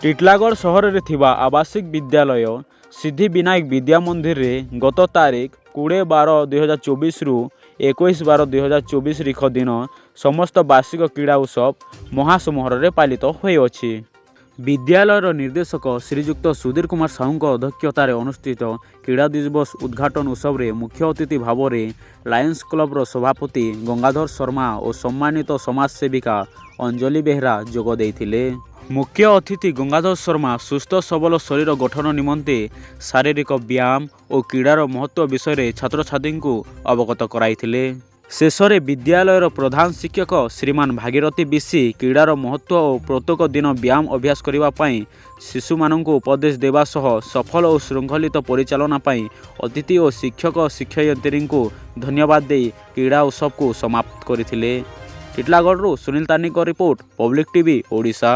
ଟିଟଲାଗଡ଼ ସହରରେ ଥିବା ଆବାସିକ ବିଦ୍ୟାଳୟ ସିଦ୍ଧି ବିନାୟକ ବିଦ୍ୟା ମନ୍ଦିରରେ ଗତ ତାରିଖ 20/12/2024ରୁ 21/12/2024 ରିଖ ଦିନ ସମସ୍ତ ବାର୍ଷିକ କ୍ରୀଡ଼ା ଉତ୍ସବ ମହାସମାରୋହରେ ପାଳିତ ହୋଇଅଛି। ବିଦ୍ୟାଳୟର ନିର୍ଦ୍ଦେଶକ ଶ୍ରୀଯୁକ୍ତ ସୁଧୀର କୁମାର ସାହୁଙ୍କ ଅଧ୍ୟକ୍ଷତାରେ ଅନୁଷ୍ଠିତ କ୍ରୀଡ଼ା ଦିବସ ଉଦ୍ଘାଟନ ଉତ୍ସବରେ ମୁଖ୍ୟ ଅତିଥି ଭାବରେ ଲାୟନ୍ସ କ୍ଲବର ସଭାପତି ଗଙ୍ଗାଧର ଶର୍ମା ଓ ସମ୍ମାନିତ ସମାଜସେବିକା ଅଞ୍ଜଳି ବେହେରା ଯୋଗ ଦେଇଥିଲେ। ମୁଖ୍ୟ ଅତିଥି ଗଙ୍ଗାଧର ଶର୍ମା ସୁସ୍ଥ ସବଳ ଶରୀର ଗଠନ ନିମନ୍ତେ ଶାରୀରିକ ବ୍ୟାୟାମ ଓ କ୍ରୀଡ଼ାର ମହତ୍ତ୍ୱ ବିଷୟରେ ଛାତ୍ରଛାତ୍ରୀଙ୍କୁ ଅବଗତ କରାଇଥିଲେ। ଶେଷରେ ବିଦ୍ୟାଳୟର ପ୍ରଧାନ ଶିକ୍ଷକ ଶ୍ରୀମାନ ଭାଗୀରଥୀ ବିଶି କ୍ରୀଡ଼ାର ମହତ୍ତ୍ୱ ଓ ପ୍ରତ୍ୟେକ ଦିନ ବ୍ୟାୟାମ ଅଭ୍ୟାସ କରିବା ପାଇଁ ଶିଶୁମାନଙ୍କୁ ଉପଦେଶ ଦେବା ସହ ସଫଳ ଓ ଶୃଙ୍ଖଳିତ ପରିଚାଳନା ପାଇଁ ଅତିଥି ଓ ଶିକ୍ଷକ ଶିକ୍ଷୟିତ୍ରୀଙ୍କୁ ଧନ୍ୟବାଦ ଦେଇ କ୍ରୀଡ଼ା ଉତ୍ସବକୁ ସମାପ୍ତ କରିଥିଲେ। ଟିଟଲାଗଡ଼ରୁ ସୁନୀଲ ତାନିଙ୍କ ରିପୋର୍ଟ, ପବ୍ଲିକ୍ ଟିଭି ଓଡ଼ିଶା।